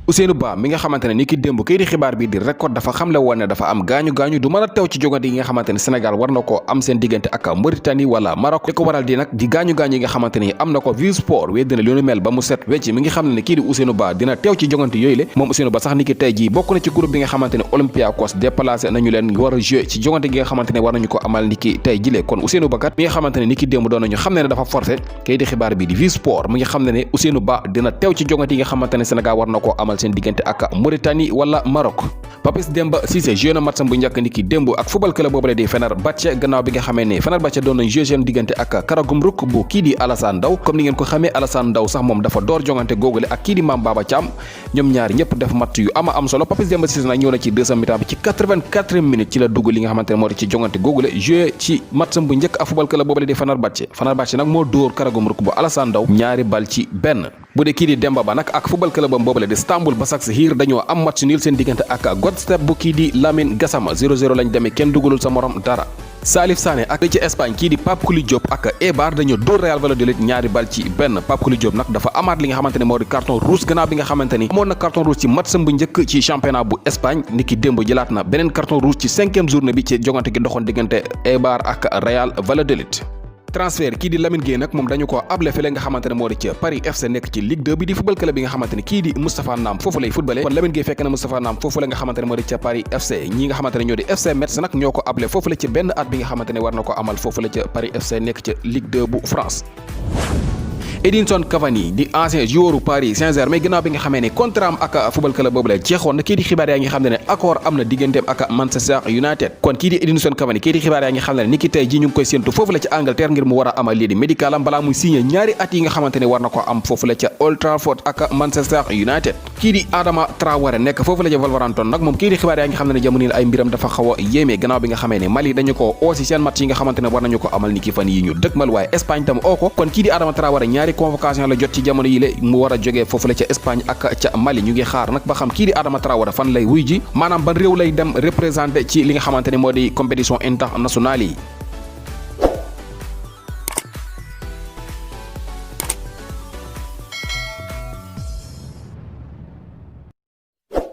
Ousseynou Ba mi nga xamantene ni ki démb kay di xibaar bi di record dafa xamle woon ne dafa am gaañu du mën a teew ci jogante yi nga xamantene Sénégal war na koo am seen diggante ak Mauritanie wala Maroc li ko waral di nag di gaañu yi nga xamantene am na ko Vive Sport wéy dina lu mel ba mu set wecc mi ngi xam ne kii di Ousseynou Ba dina teew ci jogante yooyu le moom Ousseynou Ba sax ni ki tey jii bokk na ci groupe bi nga xamantene Olympiakos déplacé nañu leen war a jouer ci jogante gi nga xamantene war nañu ko amal ni ki tey jile kon Ousseynou Ba kat mi nga xamantene ni ki démb doon nañu xam ne dafa forcé kay di xibaar bi di Vive Sport mi nga xam ne Ousseynou Ba dina teew ci jogante yi nga xamantene Sénégal war na koo amal seen diggante ak Mauritanie wala Maroc. Papis Demba Cissé joué na matcham bu njëkk niki démb ak football club boobule di Fenerbahçe gannaaw bi nga xamee ne Fenerbahçe doon nañ joué seen diggante ak Karagümrük bu kii di Alassane Ndao comme ni ngeen ko xamee Alassane Ndao sax moom dafa door jongante googule ak kii di Mame Baba Thiam ñoom ñaari ñëpp def match yu am solo Papis Demba Cissé nag ñëw na ci deuxième mi-temps bi ci 84e minute ci la dugg li nga xamante ne moo di ci jongante googule joué ci matcham bu njëkk ak football club boobule di Fenerbahçe nag moo dóor Karagümrük bu Alassane Ndao ñaari bal ci benn bu dee kii di Demba Ba nag ak football club bam boobule di Istanbul Başakşehir dañoo am match nul seen diggante ak Godstep bu kii di Lamine Gassama 0-0 lañ demee kenn dugalul sa morom dara Salif Sané ak ci Espagne kii di Pape Kouli Diop ak Eibar dañoo dóor Real Valladolid ñaari bal ci benn Pape Kouli Diop nag dafa amaat li nga xamante ne moo di carton rouge gannaaw bi nga xamante ni amoon na carton rouge ci matcham bu njëkk ci championnat bu Espagne niki démb jëlaat na beneen carton rouge ci 5e journée bi ci jongante gi doxoon diggante Eibar ak Real Valladolid transfert kii di Lamine Gueye nag moom dañu ko able fële nga xamante ne moo di ci Paris FC nekk ci Ligue 2 bi di football club bi nga xamante ne kii di Moustapha Nam foofu lay footballé kon Lamine Gueye fekk na Moustapha Nam foofu la nga xamante ne moo di ca Paris FC ñi nga xamante ne ñoo di FC Metz nag ñoo ko able foofu la ci benn at bi nga xamante ne war na ko amal foofu la ca Paris FC nekk ca Ligue 2 bu France Edinson Cavani di ancien joueur Paris Saint-Germain gannaaw bi nga xamee ne contrat am ak football club boobu la jeexoon na kii di xibaar yaa ngi xam ne accord am na digganteem ak Manchester United kon kii di Edinson Cavani kii di xibaar yaa ngi xam ne ni ki tey ji ñu ngi koy séentu foofu la ca Angleterre ngir mu war a amal lii di médical am balaa muy signé ñaari at yi nga xamante ne war na ko am foofu la ca Old Trafford ak Manchester United kii di Adama Traoré nekk foofu la ca Wolverhampton nag moom kii di xibaar yaa ngi xam ne jamono ay mbiram dafa xaw a yéeme gannaaw bi nga xamee ne Mali dañu ko oosi seen match yi nga xamante ne war nañu ko amal ni ki fan yi ñu dëkkmal waaye Espagne tam oo ko kon kii di Adama Traoré ñaari convocation la jot ci jamono yi le mu war a jógee foofu la ca Espagne ak ca Mali ñu ngi xaar nag ba xam kii di Adama Traoré fan lay wuy ji maanaam ban réew lay dem représenté ci li nga xamante ne moo di compétition internationale yi